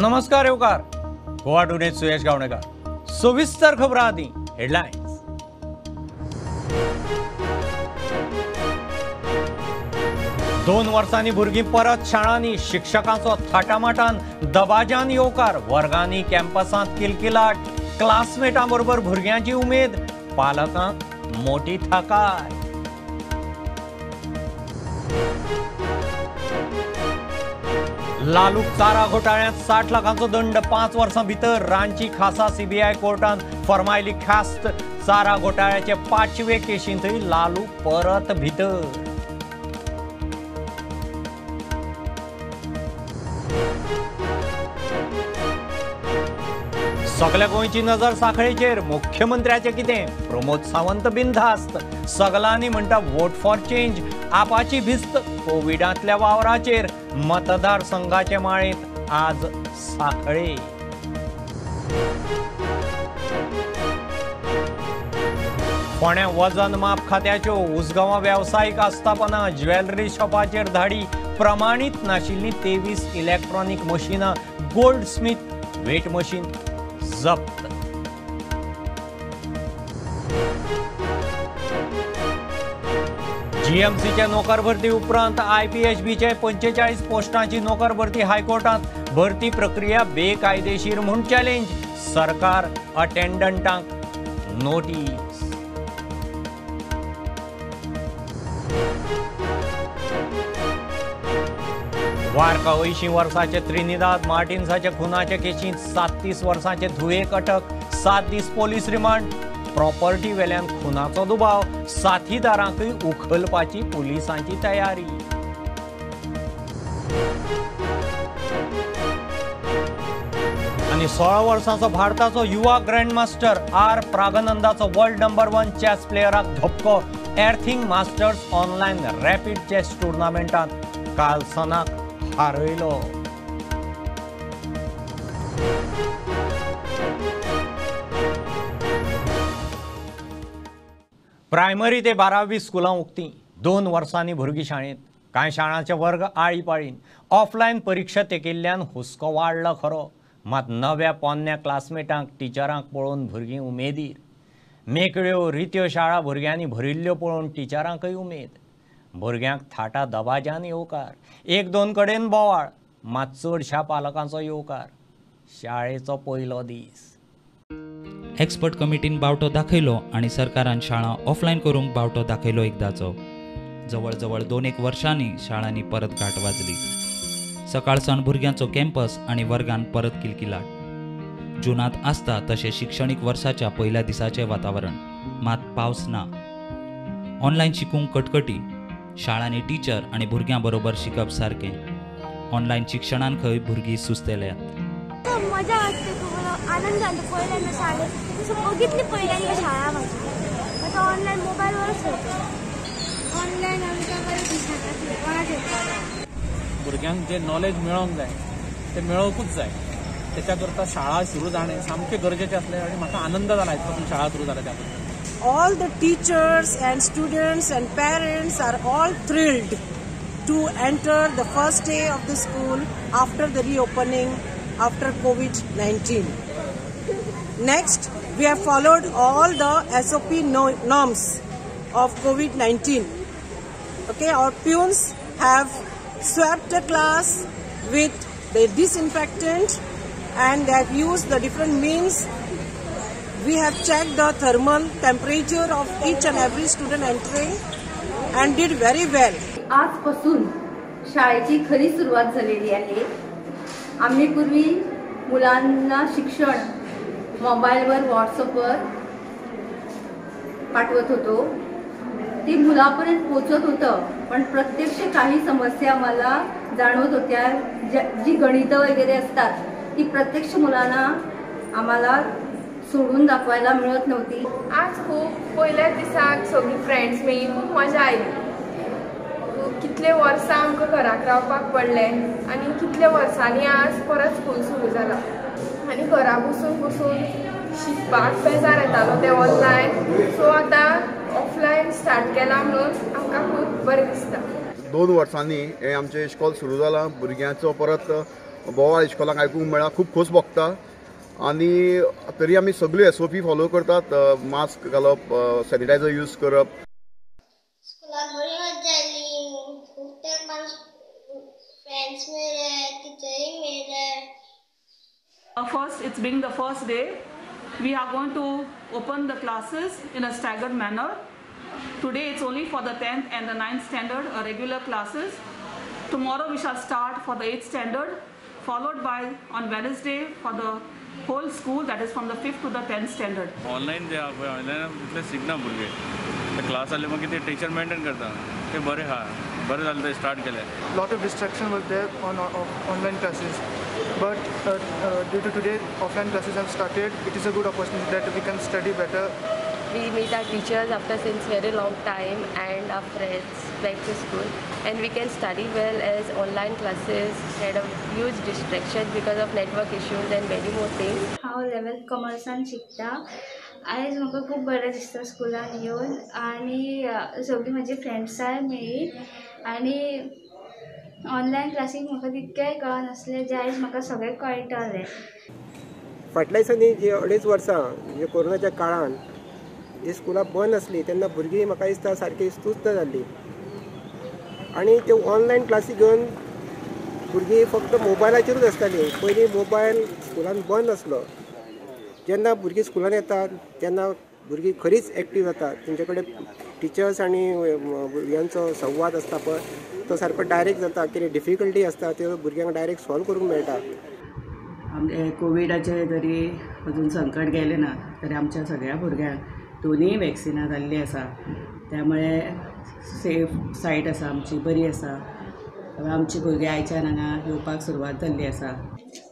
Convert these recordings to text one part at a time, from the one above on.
नमस्कार येवकार गोवा टुडे सुयश गावणेकर। सविस्तर खबरां आदी हेडलायन्स। दोन वर्सांनी भुरगीं परत शाळांनी, शिक्षकांचो थाटामाटान दबाज्यान येवकार, वर्गांनी कॅम्पसांत किलकिलाट, क्लासमेटां बरोबर भुरग्यांची उमेद, पालकांक मोटी थाकाय। लालूक चारा घोटाळ्यांत 60 लाखांचो दंड, 5 वर्सां भितर रांची खासा सीबीआय कोर्टान फर्मायली ख्यास्त। चारा घोटाळ्याचे 5वे केशींतय लालू परत भितर। सगल्या गोंयची नजर साखळेचेर, मुख्यमंत्र्याचें कितें? प्रमोद सावंत बिनधास्त, सगल्यांनी म्हणटा वोट फॉर चेंज, आपाची भिस्त कोविडांतल्या वावराचेर। मतदारसंघाचे माळेंत आज साखळे। फोंड्या वजन माप खात्याच्यो उसगांवां वेवसायीक आस्थापनां, ज्वेलरी शॉपाचेर धाडी, प्रमाणीत नाशिल्लीं 23 इलेक्ट्रॉनीक मशिनां, गोल्ड स्मिथ वेट मशीन जप्त। जीएमसीच्या नोकर भरती उपरांत आयपीएचबीचे 45 पोस्टांची नोकर भरती हायकोर्टात, भरती प्रक्रिया बेकायदेशीर म्हूण चॅलेंज, सरकार अटेंडंटांक नोटीस। वार्का 80 वर्साचे त्रिनिदाद मार्टिन्साच्या खुनाचे केशींत 37 वर्सांचे धुवेक अटक, 7 दीस पोलीस रिमांड, प्रॉपर्टी वेल्यान खुनाचो दुबाव, साथीदारांकय उखलपाची पुलिसांची तयारी। आनी 16 वर्सांचो भारताचो युवा ग्रँडमास्टर आर प्रागनंदाचो वर्ल्ड नंबर 1 चॅस प्लेयराक धपको, Airthings masters online rapid chess टुर्नामेंटांत कार्लसनाक हारयलो। प्रायमरी ते 12वी स्कुलां उक्ती, 2 वर्सांनी भुरगीं शाळेंत, कांय शाळांचे वर्ग आळी पाळीन, ऑफलायन परिक्षा तेकिल्ल्यान हुस्को वाडला खरो, मात नव्या पोन्न्या क्लासमेटांक टिचरांक पळोवन भुरगीं उमेदीर, मेकळ्यो रित्यो शाळा भुरग्यांनी भरिल्ल्यो पळोवन टिचरांकय उमेद, भुरग्यांक थाटा दबाज्यान येवकार, 1-2 कडेन बोवाळ, मात चडशा पालकांचो येवकार। शाळेचो पयलो दीस। एक्सपर्ट कमिटीन बावटो दाखयलो आनी सरकारान शाळा ऑफलायन करूंक बावटो दाखयलो एकदाचो। जवळ जवळ 2-1 वर्षांनी शाळांनी परत घाट वाजली। सकाळ सावन भुरग्यांचो कॅम्पस आनी वर्गान परत किलकिलाट। जुनांत आसता तशें शिक्षणीक वर्साच्या पयल्या दिसाचें वातावरण, मात पावस ना। ऑनलायन शिकूंक कटकटी, शाळांनी टिचर आनी भुरग्यां बरोबर शिकप सारकें। ऑनलायन शिक्षणान खंय भुरगीं सुस्तेल्यात। मजा वाटते, खूप आनंद झाला पहिल्यांदा शाळेत बघितली, पहिल्यांदा शाळा माझी आता ऑनलाईन मोबाईलवरच होते। ऑनलाईन आमकां बरें दिसता, भुरग्यांक जे नॉलेज मेळोंक जाय ते मेळोवकूच जाय, त्याच्या करता शाळा सुरू जाणे सामकें गरजेचें आसलें आनी म्हाका आनंद जाला आयज शाळा सुरू जाल्या त्याबद्दल। All the teachers and students and parents are all thrilled to enter the first day of the school after the reopening after COVID-19. Next, we have followed all the SOP norms of COVID-19. Okay, our peons have swept the class with the disinfectant and they have used the different means. We have checked the thermal temperature of each and every student entering and did very well. आजपासून शाळेची खरी सुरुवात झालेली आहे। आम्ही पूर्वी मुलांना शिक्षण मोबाईलवर, व्हॉट्सअपवर पाठवत होतो, ते मुलापर्यंत पोहोचत होतं, पण प्रत्यक्ष काही समस्या आम्हाला जाणवत होत्या। जी गणितं वगैरे असतात ती प्रत्यक्ष मुलांना आम्हाला सोडून दाखवायला मिळत नव्हती। आज खूप पयल्या दिसाक सगळीं फ्रेंड्स मेळ्ळी, खूब मजा आयली। कितले वर्सां आमकां घराक रावपाक पडलें आनी कितले वर्सांनी आज परत स्कूल सुरू जाला आनी घरा बसून बसून शिकपाक बेजार येतालो ते ऑनलायन, सो आतां ऑफलायन स्टार्ट केलां म्हणून आमकां खूब बरें दिसता। 2 वर्सांनी हें आमचें इश्कोल सुरू जालां, भुरग्यांचो परत बोवाळ इश्कोलांक आयकूंक मेळ्ळा. खूब खोस भोगता आनी तरी आमी सगळ्यो SOP follow करतात, मास्क घालप, सॅनिटायझर यूज करप. स्कुलाक बरी मज्जा आयली, खूब तेंपान फ्रेंड्स मेळ्ळे, टिचरी मेळ्ळे. First, it's being the first day, we are going to open the classes in a staggered manner. Today it's only for the 10th and the 9th standard, regular classes. Tomorrow we shall start for the 8th standard, followed by on Wednesday for the whole school, that is from the 5th to the 10th standard. Online जे पळय online तितले शिकना भुरगे, ते class जाले मागीर ते teacher maintain करता, ते बरें आहा, बरें जालें ते स्टार्ट केलें. Lot of distraction was there on online classes, but due to today offline classes have started. It is a good opportunity that we can study better. We meet our teachers after since very long time and our friends back to school, and we can study well as online classes had a huge distraction because of network issues and many more things. हांव 11th कॉमर्सान शिकता. आयज म्हाका खूब बरें दिसता स्कुलान येवन आनी सगळीं म्हजी फ्रेंड्सांय मेळ्ळी आनी ऑनलायन क्लासीक म्हाका तितकेंय कळनासलें जें आयज म्हाका सगळें कळटालें. फाटल्या दिसांनी जी 2.5 वर्सां म्हणजे कोरोनाच्या काळान जी स्कुलां बंद आसली तेन्ना भुरगीं म्हाका दिसता सारकी सुस्त जाल्ली आनी त्यो ऑनलायन क्लासी घेवन भुरगीं फक्त मोबायलाचेरूच आसतालीं. पयलीं मोबायल स्कुलान बंद आसलो. जेन्ना भुरगीं स्कुलान येतात तेन्ना भुरगीं खरीच एक्टीव जातात, तेंचे कडेन टिचर्स आनी भुरग्यांचो संवाद आसता पळय तो सारको डायरेक्ट जाता. कितें डिफिकल्टी आसता त्यो भुरग्यांक डायरेक्ट सॉल्व करूंक मेळटा. आमचे कोविडाचें तरी अजून संकट गेलें ना तरी आमच्या सगळ्या भुरग्यांक दोनूय वॅक्सिनां जाल्लीं आसा, त्यामुळे सेफ सायट आसा आमची, बरी आसा. आमची भुरगीं आयच्यान हांगा येवपाक सुरवात जाल्ली आसा.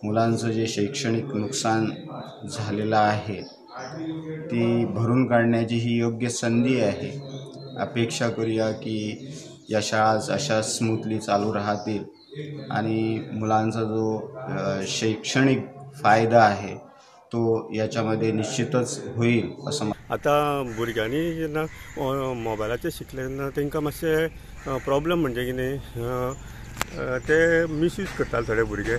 मुलांचं जे शैक्षणिक नुकसान झालेलं आहे ती भरून काढण्याची ही योग्य संधी आहे. अपेक्षा करूया की या शाळा अशा स्मूथली चालू राहतील आणि मुलांचा जो शैक्षणिक फायदा आहे तो याच्यामध्ये निश्चितच होईल असं. आतां भुरग्यांनी जेन्ना मोबायलाचेर शिकले तेन्ना तांकां मातशें प्रॉब्लम म्हणजे कितें ते मिसयूज करताले थोडे भुरगे,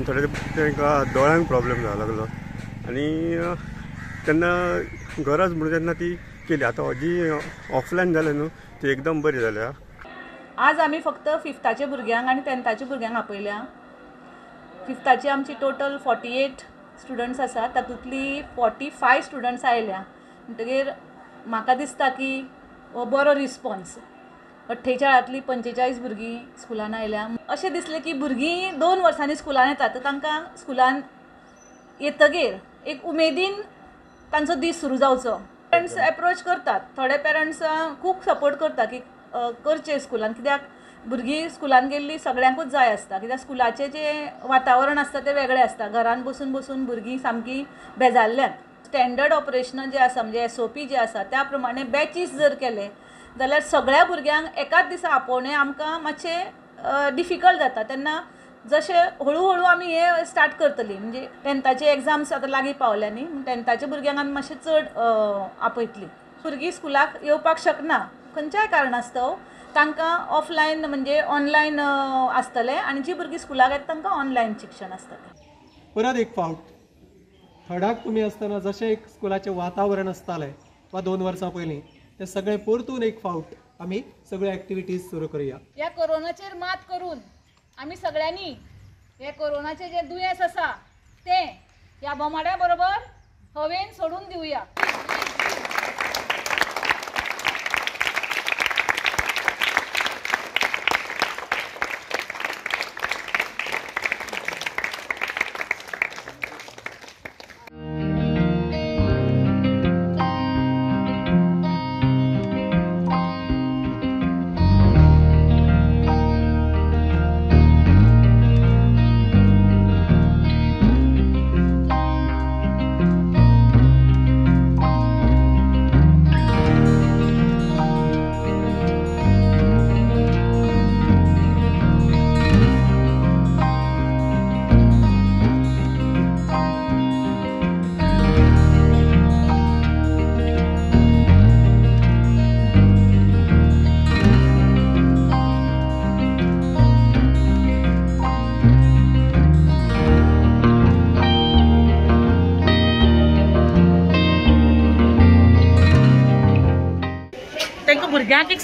थोडे तांकां दोळ्यांक प्रॉब्लम जावंक लागलो आनी तेन्ना गरज म्हणून तेन्ना ती केली. आतां जी ऑफलायन जालें न्हू ती एकदम बरी जाल्या. आज आमी फक्त फिफ्ताच्या भुरग्यांक आनी टेंथाच्या भुरग्यांक आपयल्या. फिफ्ताची आमची टोटल 48 स्टुडंट्स आसात, तातूंतली 45 स्टुडंट्स आयल्या. म्हणटगीर म्हाका दिसता की हो बरो रिस्पॉन्स. 48 45 भुरगीं स्कुलान आयल्या. अशें दिसलें की भुरगीं 2 वर्सांनी स्कुलान येतात तर तांकां स्कुलान येतगीर एक उमेदीन तांचो दीस सुरू जावचो. पेरंट्स एप्रोच करतात, थोडे पेरंट्स खूब सपोर्ट करता की करचें स्कुलान, कित्याक भुरगीं स्कुलान गेल्लीं सगळ्यांकूच जाय आसता. कित्याक स्कुलाचें जें वातावरण आसता तें वेगळें आसता. घरान बसून बसून भुरगीं सामकीं बेजारल्यांत. स्टँडर्ड ऑपरेशनां जें आसा म्हणजे SOP जें आसा त्या प्रमाणे बॅचीस जर केले जाल्यार सगळ्या भुरग्यांक एकाच दिसा आपोवणें आमकां मातशें डिफिकल्ट जाता. तेन्ना जशें हळू हळू आमी हें स्टार्ट करतलीं, म्हणजे टेंथाचे एग्जाम्स आतां लागीं पावल्या न्ही, टेंथाच्या भुरग्यांक आमी मातशें चड आपयतलीं. भुरगीं स्कुलाक येवपाक शकना खंयच्याय कारणास्तव तांकां ऑफलायन म्हणजे ऑनलायन आसतलें आनी जी भुरगीं स्कुलाक येता तांकां ऑनलायन शिक्षण आसतलें. परत एक फावट थर्डाक तुमी आसतना जशें एक स्कुलाचें वातावरण आसतालें वा 2 वर्सां पयलीं तें सगळें परतून एक फावट आमी सगळ्यो एक्टिविटीज सुरू करुया. ह्या कोरोनाचेर मात करून आमी सगळ्यांनी हे कोरोनाचें जें दुयेंस आसा तें ह्या बोमाड्या बरोबर हवेन सोडून दिवया. भुरग्यांक एक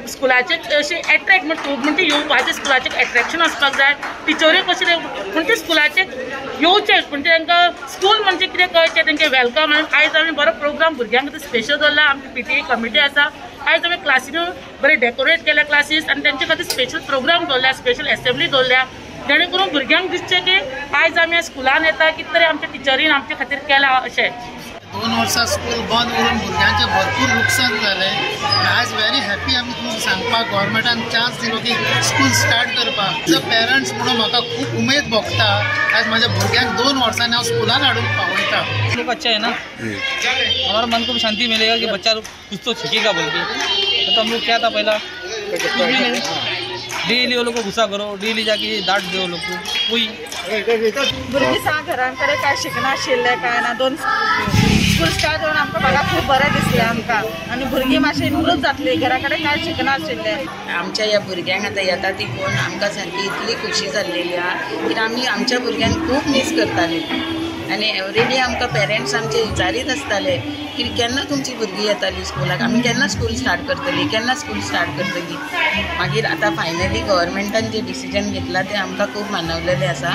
स्कुलाचे अशें एट्रेक्ट म्हणजे येवपाचें स्कुलाचें एट्रेक्शन आसपाक जाय. टिचरी कशें म्हणजे स्कुलाचे येवचें म्हणजे तांकां स्कूल म्हणजे कितें कळचें, तेंचें welcome. आनी आयज आमी बरो प्रोग्राम भुरग्यांक खातीर स्पेशल दवरला. आमची PTA committee आसा. आयज आमी क्लासीन बरें डेकोरेट केल्या क्लासीस आनी तेंचे खातीर स्पेशल प्रोग्राम दवरल्या, स्पेशल एसेंब्ली दवरल्या, जेणे करून भुरग्यांक दिसचें की आयज आमी स्कुलान येता कितें तरी आमच्या टिचरीन आमचे खातीर केलां अशें. 2 वर्सां स्कूल बंद उरून भुरग्यांचें भरपूर लुकसाण जालें. आयज व्हेरी हॅपी आमी तुमकां सांगपाक गव्हर्मेंटान चान्स दिलो की स्कूल स्टार्ट करपाक. एज अ पेरंट्स म्हणून म्हाका खूब उमेद भोगता आज माझ्या भुरग्यांक 2 वर्सांनी हांव स्कुलान हाडून पावयता. लोग अच्छा है ना, हमारा मन को भी शांति मिलेगा कि बच्चा कुछ तो सीखेगा बोल के. तो हम लोग क्या था पहला डेली वो लोग को गुस्सा करो, डेली जाके डांट दो लोग को. कोई भुरगीं सांग घरान कडेन काय शिकनाशिल्लें काय ना. 2 स्कूल स्टार्ट जावन आमकां म्हाका खूब बरें दिसलें आमकां आनी भुरगीं मातशें इम्प्रूव जातलीं, घरा कडेन कांय शिकनाशिल्लें. आमच्या ह्या भुरग्यांक आतां येता ती पळोवन आमकां सारकी इतली खुशी जाल्लेली आहा की आमी आमच्या भुरग्यांक खूब मीस करतालीं आनी एवरीडे आमकां पेरंट्स आमचे विचारीत आसताले की केन्ना तुमची भुरगीं येताली स्कुलाक, आमी केन्ना स्कूल स्टार्ट करतली, केन्ना स्कूल स्टार्ट करतली. मागीर आतां फायनली गव्हर्मेंटान जे डिसिजन घेतला ते आमकां खूब मानवलेलें आसा.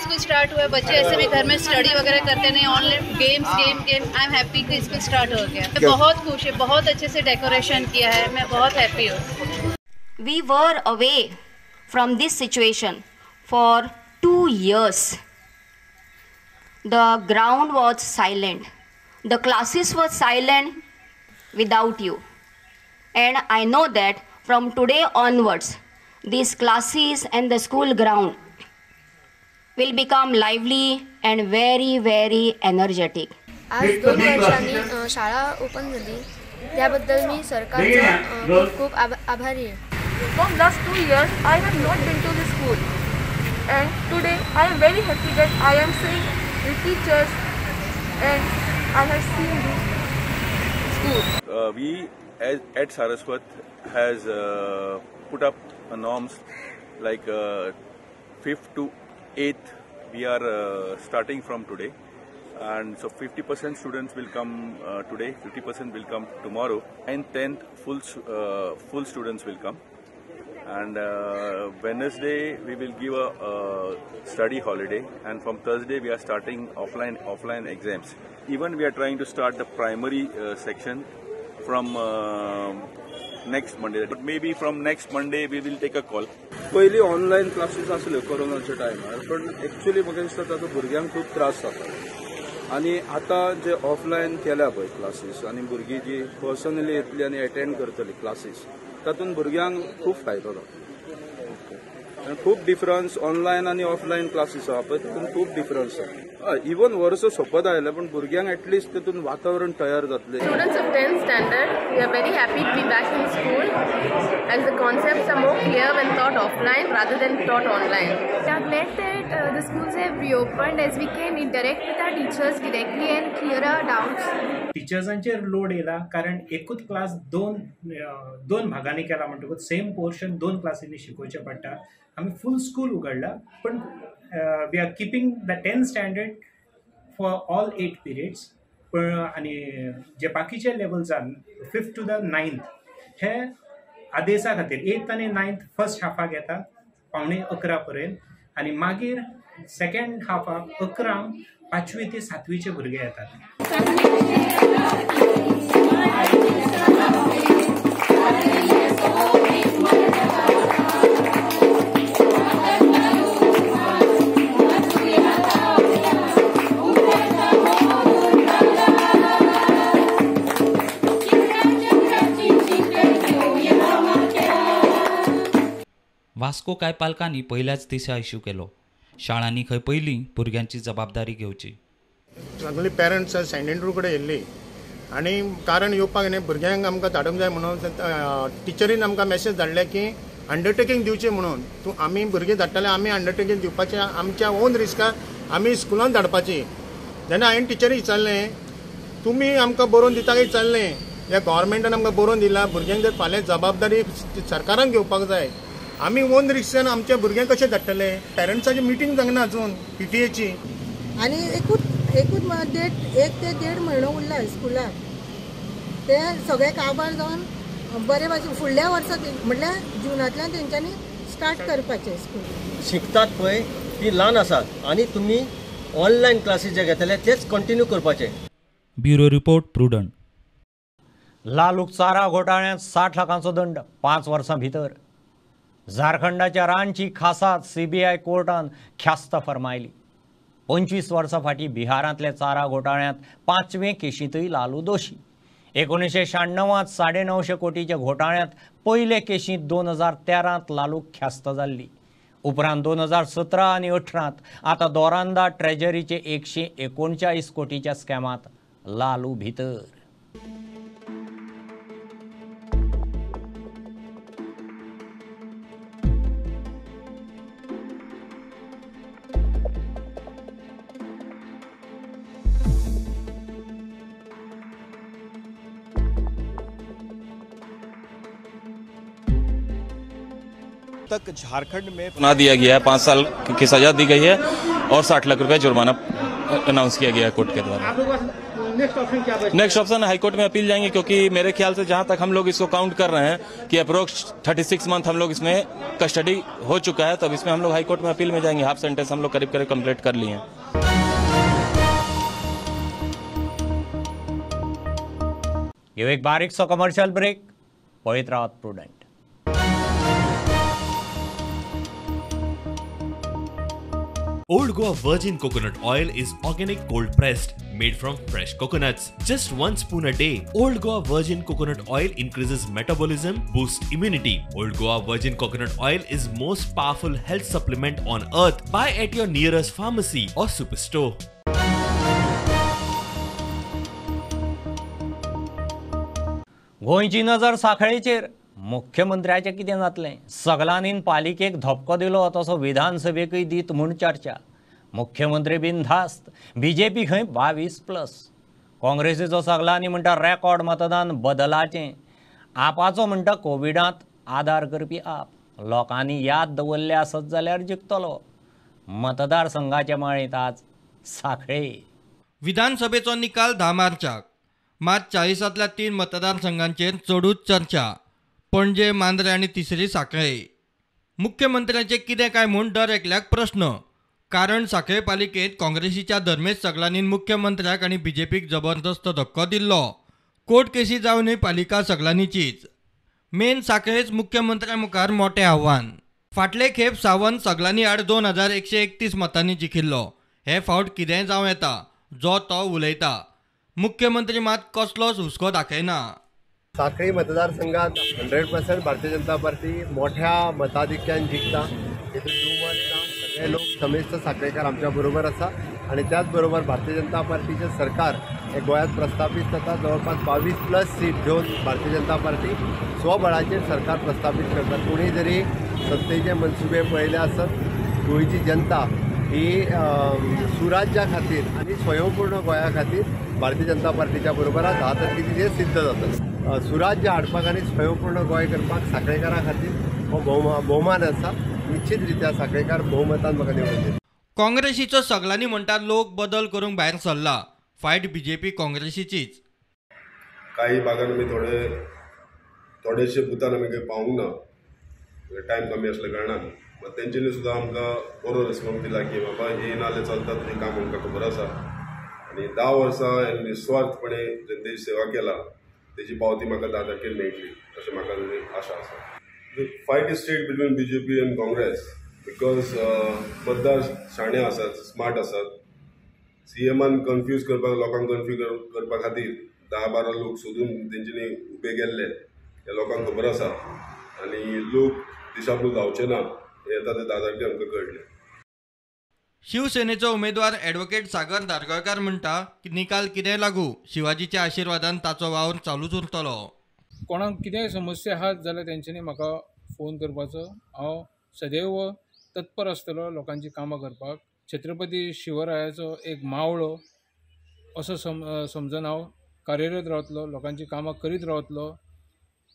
स्कूल स्टार्ट हुआ, बच्चे ऐसे भी घर में स्टडी वगैरह करते नहीं, online games game game. I am happy कि स्कूल स्टार्ट हो गया. मैं बहुत खुश है, बहुत अच्छे से डेकोरेशन किया है, मैं बहुत हैप्पी हूँ. We were away from this situation for 2 years. The ground was silent, the classes were silent without you, and I know that from today onwards these classes and the school ground will become lively and very very energetic. आज 2 वर्षांनी शाळा open झाली त्याबद्दल मी सरकारचा खूप खूप आभारी आहे. From last 2 years I have not been to the school and today I am very happy that I am seeing the teachers and I have seen the school. We as at Saraswat has put up a norms like 5th to 8th we are starting from today, and so 50% students will come today, 50% will come tomorrow, and 10th full students will come. And Wednesday we will give a study holiday, and from Thursday we are starting offline exams. Even we are trying to start the primary section from next Monday, but maybe from next Monday we will take a call. पयलीं online classes आसल्यो कोरोनाच्या टायमार, पण actually म्हाका दिसता ताचो भुरग्यांक खूब त्रास जाता. आनी आतां जे ऑफलायन केल्या पळय क्लासीस आनी भुरगीं जी पर्सनली येतली आनी एटेंड करतली क्लासीस, तातूंत भुरग्यांक खूब फायदो जाता. आनी खूब डिफरन्स ऑनलायन आनी ऑफलायन क्लासीस आहा पळय तातूंत खूब डिफरन्स आहा. इवन वर्स सोंपत आयलें पण भुरग्यांक एटलिस्ट तातूंत वातावरण तयार जातलें. Students of 10th standard, we are very happy to be back in school as the concepts are more clear when taught offline rather than taught online. We are glad that the schools have reopened as we can interact with our teachers directly and clear our doubts. टिचर्सांचेर load येयला कारण एकूच class दोन भागांनी केला म्हणटकूच same portion 2 क्लासींनी शिकोवचें पडटा. आमी फूल स्कूल उगडला पण we are keeping the 10th standard for all 8 periods. पण आनी जे बाकीचे लेवल्स आहा 5th to the 9th हे आदेसा खातीर 8th आनी 9th first हाफाक येता 10:45 पर्यंत आनी मागीर सेकेंड हाफाक 11 5वी ते 7वीचे भुरगे येतात. वास्को कांय पालकांनी पयल्याच दिसा इश्यू केलो. शाळांनी खंय पयलीं भुरग्यांची जबाबदारी घेवची. सगळीं पेरंट्स सेंट एंड्रू कडेन येयल्ली आनी कारण येवपाक न्ही भुरग्यांक आमकां धाडूंक जाय म्हणून टिचरीन आमकां मॅसेज धाडले की अंडरटेकींग दिवचें म्हणून. तूं आमी भुरगीं धाडटले, आमी अंडरटेकींग दिवपाचें आमच्या ओन रिस्कार आमी स्कुलान धाडपाची. तेन्ना हांवें टिचरी विचारलें तुमी आमकां बरोवन दिता काय विचारलें, ह्या गव्हर्मेंटान आमकां बरोवन दिलां भुरग्यांक जर फाल्यां जबाबदारी सरकारान घेवपाक जाय, आमी ओन रिस्कान आमच्या भुरग्यांक कशें धाडटले. पेरंट्साची मिटींग जावंक ना अजून PTAची. आनी एकूच 1 ते 1.5 म्हयनो उरला स्कुलाक, ते सगळे काबार जावन बरे भाशेन फुडल्या वर्सा म्हणल्यार जुनांतल्यान तेंच्यांनी स्टार्ट करपाचें स्कूल. शिकतात पळय ती ल्हान आसात आनी तुमी ऑनलायन क्लासीस जे घेतले तेच कंटिन्यू करपाचे. Bureau report, Prudent. लालूक चारा घोटाळ्यांत 60 लाखांचो दंड 5 वर्सां भितर. झारखंडाच्या रांची खासात सीबीआय कोर्टान ख्यास्त फर्मायली. 25 वर्सां फाटीं बिहारांतल्या चारा घोटाळ्यांत 5वे केशींतय लालू दोशी. 1996 950 कोटीच्या घोटाळ्यांत पयले केशींत 2013 लालूक ख्यास्त जाल्ली. उपरांत 2017 आनी 18 आतां दोरांदा ट्रेजरीचे 139 कोटीच्या स्कॅमांत लालू भितर. तक झारखंड में सुना दिया गया है, 5 साल की सजा दी गई है और 60 लाख रुपए जुर्माना अनाउंस किया गया है कोर्ट के द्वारा। नेक्स्ट ऑप्शन क्या है? नेक्स्ट ऑप्शन हाईकोर्ट में अपील जाएंगे, क्योंकि मेरे ख्याल से जहां तक हम लोग इसको काउंट कर रहे हैं कि अप्रोक्स 36 मंथ हम लोग इसमें कस्टडी हो चुका है, तो अब इसमें हम लोग हाईकोर्ट में अपील में जाएंगे। हाफ सेंटेंस हम लोग करीब करीब कंप्लीट कर लिए हैं। ये एक बारीक सो कमर्शियल ब्रेक, पळयत रावात Prudent. Old Goa Virgin Coconut Oil is organic cold pressed, made from fresh coconuts. Just 1 spoon a day. Old Goa Virgin Coconut Oil increases metabolism, boosts immunity. Old Goa Virgin Coconut Oil is most powerful health supplement on earth. Buy at your nearest pharmacy or superstore. गोंयची नजर साखळेचेर. मुख्यमंत्र्याचें कितें जातलें? सगल्यांनी पालिकेक धपको दिलो तसो विधानसभेकय दीत म्हूण चर्चा. मुख्यमंत्री बिनधास्त, बीजेपी खंय 22+. काँग्रेसीचो सगल्यांनी म्हणटा रेकॉर्ड मतदान बदलाचें. आपाचो म्हणटा कोविडांत आदार करपी आप. लोकांनी याद दवरले आसत जाल्यार जिखतलो. मतदारसंघाच्या माळेंत आज साखळे. विधानसभेचो निकाल 10 मार्चाक. मात 40तल्या 3 मतदारसंघांचेर चडूच चर्चा. पणजे, मांद्रे आनी तिसरी साखळे. मुख्यमंत्र्याचे कितें काय म्हूण दर एकल्याक प्रश्न. कारण साखळे पालिकेंत काँग्रेसीच्या धर्मेश सगलांनी मुख्यमंत्र्याक आनी बीजेपीक जबरदस्त धक्को दिल्लो. कोर्ट केसी जावनूय पालिका सगलांनीचीच. मेन साखळेच मुख्यमंत्र्या मुखार मोठें आव्हान. फाटले खेप सावंत सगलांनी आड 2131 मतांनी जिखिल्लो. हे फावट कितेंय जावं येता, जो तो उलयता. मुख्यमंत्री मात कसलोच हुस्को दाखयना. साखळी मतदारसंघात 100% भारतीय जनता पार्टी मोठ्या मताधिक्यान जिखता, हेतून दुमत ना. सगळे लोक समेस्त साखळेकार आमच्या बरोबर आसा आनी त्याच बरोबर भारतीय जनता पार्टीचें सरकार हे गोंयांत प्रस्थापीत जाता. जवळपास 22+ सीट घेवन भारतीय जनता पार्टी स्वबळाचेर सरकार प्रस्थापीत करता. कोणी जरी सत्तेचे मनसुबे पळयले आसत, गोंयची जनता ही सुराज्या खातीर आनी स्वयंपूर्ण गोंया खातीर भारतीय जनता पार्टीच्या बरोबर 10 तारखेचेर सिद्ध जाता. सुराज्य हाडपाक आनी स्वयंपूर्ण गोंय करपाक साखळेकारां खातीर हो भोवमान आसा. निश्चित रित्या साखळेकार भोवमतान म्हाका निवडून दितले. काँग्रेसीचो सगल्यांनी म्हणटा लोक बदल करूंक भायर सरला. Fight BJP काँग्रेसीचीच. काही भागान आमी थोडेशे बुथान आमी खंय पावूंक ना, टायम कमी आसल्या कारणान. मात तेंच्यांनी सुद्दां आमकां बरो रिस्पॉन्स दिला की बाबा हे नाजाल्यार चलता, तुजें काम आमकां खबर आसा. आनी 10 वर्सां हांवें निस्वार्थपणे जनतेची सेवा केला, तेजी पावती म्हाका 10 तारखेर मेळटली अशें म्हाका आशा आसा. The fight is straight between BJP and Congress because मतदार शाणे आसात, स्मार्ट आसात. सीएमान कन्फ्यूज करपाक, लोकांक कन्फ्यूज करपा खातीर 10-12 लोक सोदून तेंच्यांनी उबे केल्ले हे लोकांक खबर आसा आनी लोक दिशाभूल जावचे ना हे येता ते 10 तारखेर आमकां कळटलें. शिवसेनेचो उमेदवार ॲडव्होकेट सागर धारगळकार म्हणटा की निकाल कितेंय लागू, शिवाजीच्या आशिर्वादान ताचो वावर चालूच उरतलो. कोणाक कितेंय समस्या आहात जाल्यार तेंच्यांनी म्हाका फोन करपाचो. हांव सदैव तत्पर आसतलो लोकांची कामां करपाक. छत्रपती शिवरायाचो एक मावळो असो समजून हांव कार्यरत रावतलो, लोकांची कामां करीत रावतलो.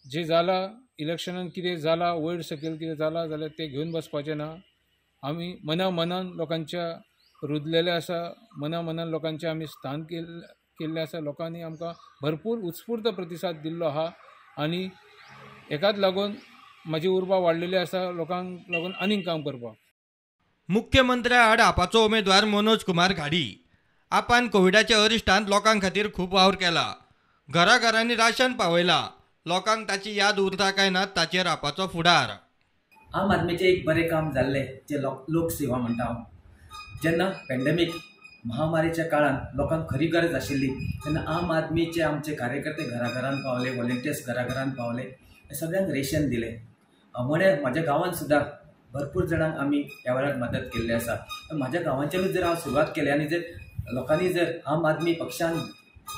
जें जालां इलेक्शनान कितें जालां, वयर सकयल कितें जालां जाल्यार तें घेवन बसपाचें ना. आमी मना मनान लोकांच्या रुजलेले आसा, मना मनान लोकांचें आमी स्थान केल्लें आसा. लोकांनी आमकां भरपूर उत्स्फूर्त प्रतिसाद दिल्लो आहा आनी हेकाच लागून म्हाजी उर्बा वाडलेली आसा लोकांक लागून आनीक काम करपाक. मुख्यमंत्र्या आड आपाचो उमेदवार मनोज कुमार घाडी. आपान कोविडाच्या अरिश्टांत लोकां खातीर खूब वावर केला, घराघरांनी राशन पावयला, लोकांक ताची याद उरता काय ना ताचेर आपाचो फुडार. आम आदमीचें एक बरें काम जाल्लें जें लोकसेवा म्हणटा हांव. जेन्ना पॅन्डेमीक महामारीच्या काळांत लोकांक खरी गरज आशिल्ली तेन्ना आम आदमीचे आमचे कार्यकर्ते घराघरान पावले, वॉलंटियर्स घराघरान पावले, सगळ्यांक रेशन दिलें. आमोण्या म्हाज्या गांवांत सुद्दां भरपूर जाणांक आमी ह्या वेळार मदत केल्ली आसा. म्हाज्या गांवांच्यानूच जर हांव सुरवात केली आनी जर लोकांनी जर आम आदमी पक्षान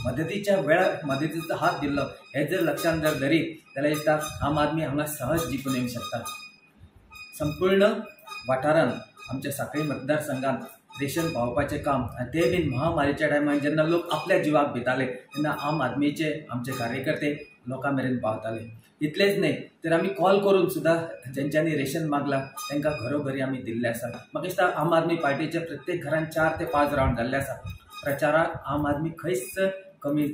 मदतीच्या वेळार मदतीचो हात दिल्लो हें जर लक्षांत जर धरीत जाल्यार दिसता आम आदमी हांगा सहज जिखून येवंक शकता. संपूर्ण वाठारांत आमच्या साखळी मतदारसंघात रेशन पावोवपाचें काम आनी तें बीन महामारीच्या टायमार जेन्ना लोक आपल्या जिवाक भिताले तेन्ना आम आदमीचे आमचे कार्यकर्ते लोकां मेरेन पावताले. इतलेंच न्हय तर आमी कॉल करून सुद्दां जेंच्यांनी रेशन मागलां तांकां घरोघरी आमी दिल्लें आसा. म्हाका दिसता आम आदमी पार्टीचे प्रत्येक घरान 4 ते 5 रावंड जाल्ले आसा. प्रचाराक आम आदमी खंयच कमी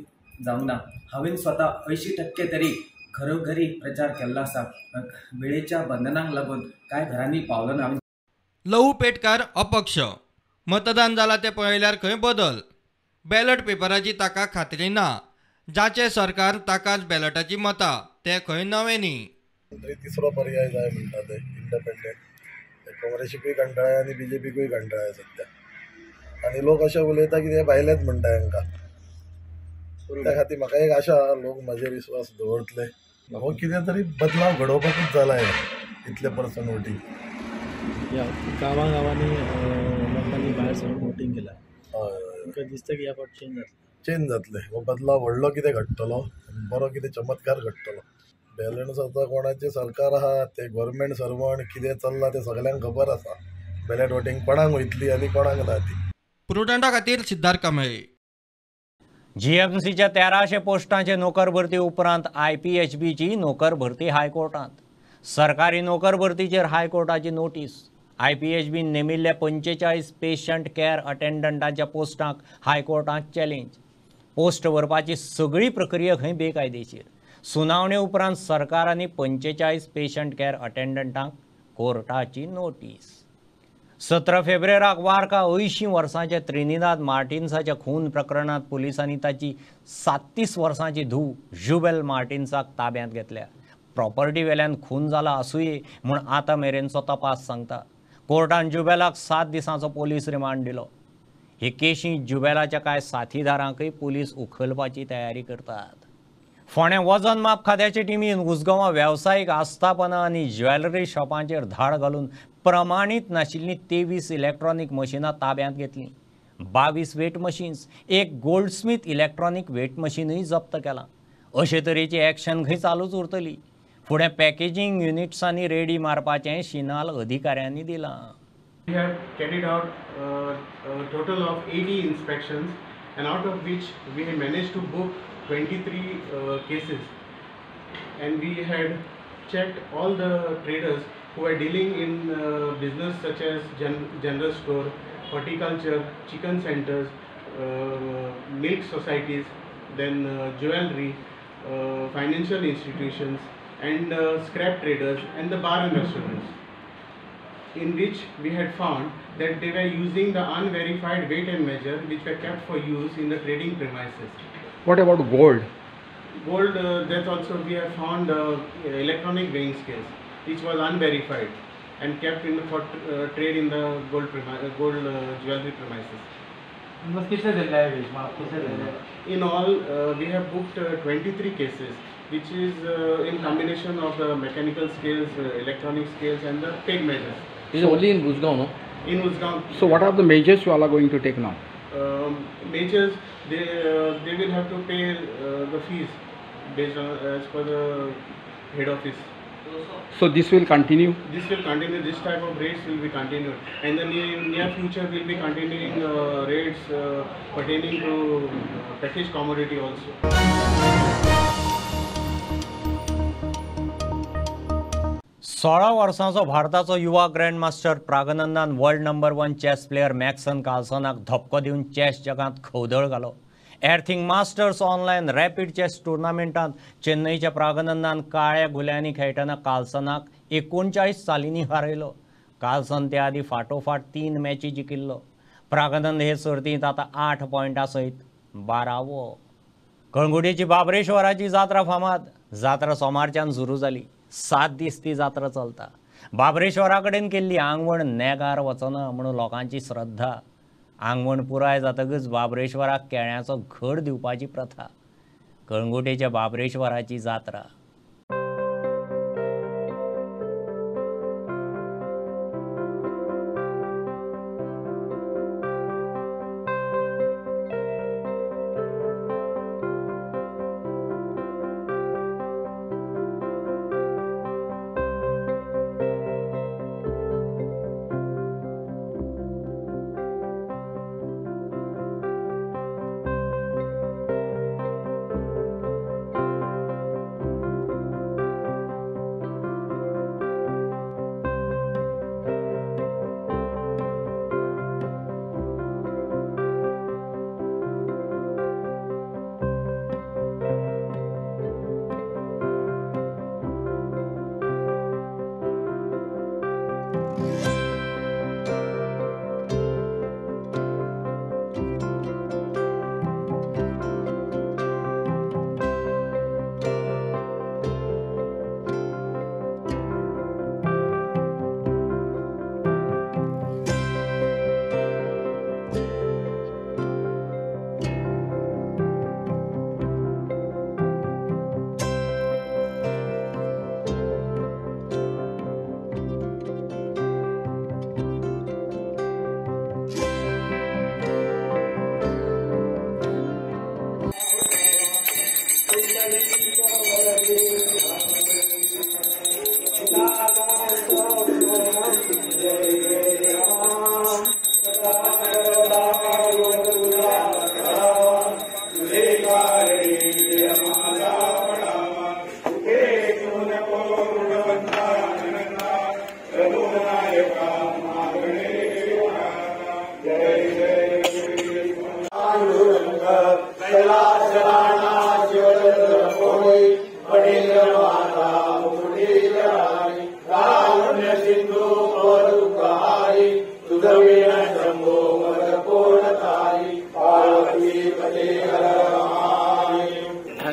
जावंक ना. हांवें स्वता 80% तरी घरोघरी प्रचार केल्लो आसा. वेळेच्या बंधनांक लागून कांय घरांनी पावलो ना. लहू पेटकार अपक्ष. मतदान जाला तें पळयल्यार खंय बदल. बॅलट पेपराची ताका खात्री ना. जाचें सरकार ताकाच बॅलटाची मतां, तें खंय नवें न्ही. तिसरो पर्याय जाय म्हणटा ते इंडिपेंडंट. काँग्रेसीकूय कंटाळ्या आनी बीजेपीकूय कंटाळ्या सद्या. आनी लोक अशें उलयता की ते भायलेच म्हणटा हांकां. त्या खातीर म्हाका एक आशा, लोक म्हाजेर विस्वास दवरतले. हो कितें तरी बदलाव घडोवपाकूच जाला हें इतले पर्संट वोटींग. ह्या गांवां गांवांनी लोकांनी भायर सरून वोटींग केलां. तुमकां दिसता की ह्या फावट चेंज जातलें? चेंज जातलें. हो बदलाव व्हडलो कितें घडटलो, बरो कितें चमत्कार घडटलो. बॅलन्स आतां कोणाचें सरकार आहा तें गव्हर्मेंट सर्वंट कितें चल्लां तें सगल्यांक खबर आसा. बॅलेट वोटींग कोणाक वयतली आनी कोणाक ना ती. प्रुडंटा खातीर सिद्धार्थ कांबळे. जीएमसीच्या 1300 पोस्टांचे नोकर भरती उपरांत आयपीएचबीची नोकर भरती हायकोर्टांत. सरकारी नोकर भरतीचेर हायकोर्टाची नोटीस. आयपीएचबीन नेमिल्ल्या 45 पेशंट केअर अटेंडंटांच्या पोस्टांक हायकोर्टांत चॅलेंज. पोस्ट भरपाची सगळी प्रक्रिया खंय बेकायदेशीर. सुनावणे उपरांत सरकारांनी 45 पेशंट केअर अटेंडंटांक कोर्टाची नोटीस. 17 फेब्रुवाराक वार्का 80 वर्सांच्या त्रिनिदाद मार्टिन्साच्या खून प्रकरणांत पुलिसांनी ताची 37 वर्सांची धूव जुबेल मार्टिन्साक ताब्यांत घेतल्या. प्रॉपर्टी वेल्यान खून जाला आसुये म्हूण आतां मेरेनचो तपास सांगता. कोर्टान जुबेलाक 7 दिसांचो पोलीस रिमांड दिलो. हे केशी जुबेलाच्या कांय साथीदारांकय पुलीस उखलपाची तयारी करतात. फोंडें वजन माप खात्याचे टिमीन उसगांवां वेवसायीक आस्थापनां आनी ज्वेलरी शॉपांचेर धाड घालून प्रमाणीत नाशिल्लीं 23 इलेक्ट्रॉनीक मशिनां ताब्यांत घेतलीं. 22 वेट मशीन्स, एक गोल्डस्मीथ इलेक्ट्रॉनीक वेट मशीनूय जप्त केलां. अशे तरेची एक्शन खंय चालूच उरतली. फुडें पॅकेजींग युनिट्सांनी रेडी मारपाचें शिनाल अधिकाऱ्यांनी दिलां. We have carried out a total of 80 inspections, and out of which we have managed to book 23 cases, and we had checked all the traders who are dealing in business such as general store, horticulture, chicken centers, milk societies, then jewelry, financial institutions, and scrap traders and the bar and restaurants, in which we had found that they were using the unverified weight and measure which were kept for use in the trading premises. What about gold? Gold, that also we have found electronic weighing scales which was unverified and kept in the, for trade in the gold jewelry premises. In all, we have booked 23 cases, which is in combination of the mechanical scales, electronic scales and the peg measures. This is only in Usgaon, no? In Usgaon. So what are the measures you all are going to take now? Measures, they will have to pay the fees based on as per the head office. So this will continue? This will continue, this type of rates will be continued. And the near future will be continuing rates pertaining to packaged commodity also. 16 वर्सांचो भारताचो युवा grandmaster प्रागनंदान world number 1 chess player Magnus कार्लसनाक धपको दिवन chess जगांत खवदळ घालो. Airthing masters online rapid chess टुर्नामेंटांत चेन्नईच्या प्रागनंदान काळ्या गुल्यांनी खेळटना कार्लसनाक 39 चालींनी हारयलो. कार्लसन त्या आदीं फाटोफाट 3 मॅची जिखिल्लो. प्रागनंद हे सर्तींत आतां 8 पॉयंटां सयत 12वो. कळंगुटेची बाबरेश्वराची जात्रा फामाद. जात्रा सोमारच्यान सुरू जाली. 7 दीस ती जात्रा चलता. बाबरेश्वरा कडेन केल्ली आंगवण नेगार वचना म्हणून लोकांची श्रद्धा. आंगवण पुराय जातकच बाबरेश्वराक केळ्याचो घड दिवपाची प्रथा. कळंगुटेच्या बाबरेश्वराची जात्रा.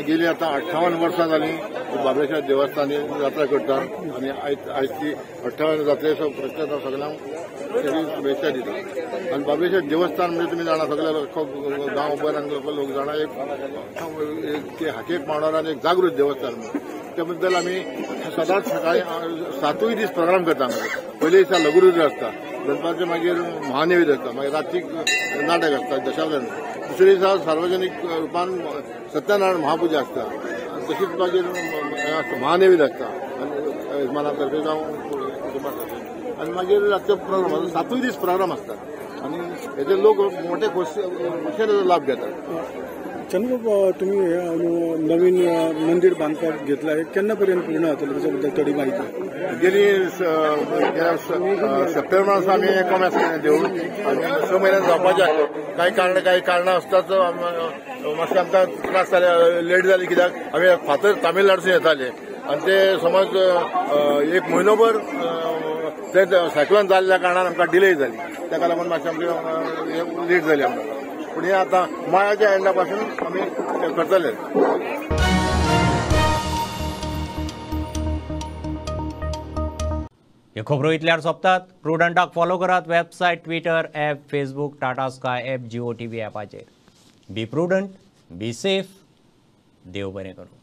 गेली आता 58 वर्सां जाली बाबरेश्वर देवस्थानी जात्रा करता आनी आयज ती 58 जात्रेचो प्रश्न सगळ्यांक शुभेच्छा दिता. आनी बाबरेश्वर देवस्थान म्हणजे तुमी जाणा सगळे गांवभर आनी लोक जाणा एक हाकेक पावणार आनी एक जागृत देवस्थान म्हणून त्या बद्दल आमी सदांच सकाळी 7 दीस प्रोग्राम करता. पयले दिसा लघुरुद्र आसता, दनपारचे मागीर महानैवेद्य आसता, मागीर रातीक नाटक आसता दशावतार, दुसरे दिसा सार्वजनीक रुपान सत्यनारायण महापुजा आसता, तशीच मागीर महानैवेद्य आसता आनी यजमाना तर्फे जावं कुटुंबा तर्फे आनी मागीर रातचो प्रोग्राम 7 दीस प्रोग्राम आसता आनी हेजे लोक मोठे खोशयेन लाभ घेतात. चंद्रबाब, तुम्ही नवीन मंदिर बांधपाक घेतला आहे, केन्ना पर्यंत पूर्ण जातलें ताच्या बद्दल थोडी माहिती. गेली सप्टेंबर मासा आमी कॉमेस केलें देवूळ आनी 6 म्हयन्यान जावपाचें आसलें. कांय कारणां आसतात मातशें आमकां त्रास जाले, लेट जाली कित्याक आमी फातर तामिळनाडूसून येताले आनी ते समज एक म्हयनोभर ते सायक्लोन जाल्ल्या कारणान आमकां डिले जाली, ताका लागून मातशें आमचें लेट जाली आमकां. पूण हें आतां मायाच्या एंडा पासून आमी करतले. ह्यो खबरो इतल्यार सोंपतात. प्रुडंटाक फॉलो करात website, Twitter app, Facebook, Tata Sky app, Jio TV ॲपाचेर. Be prudent, be safe. देव बरें करूं.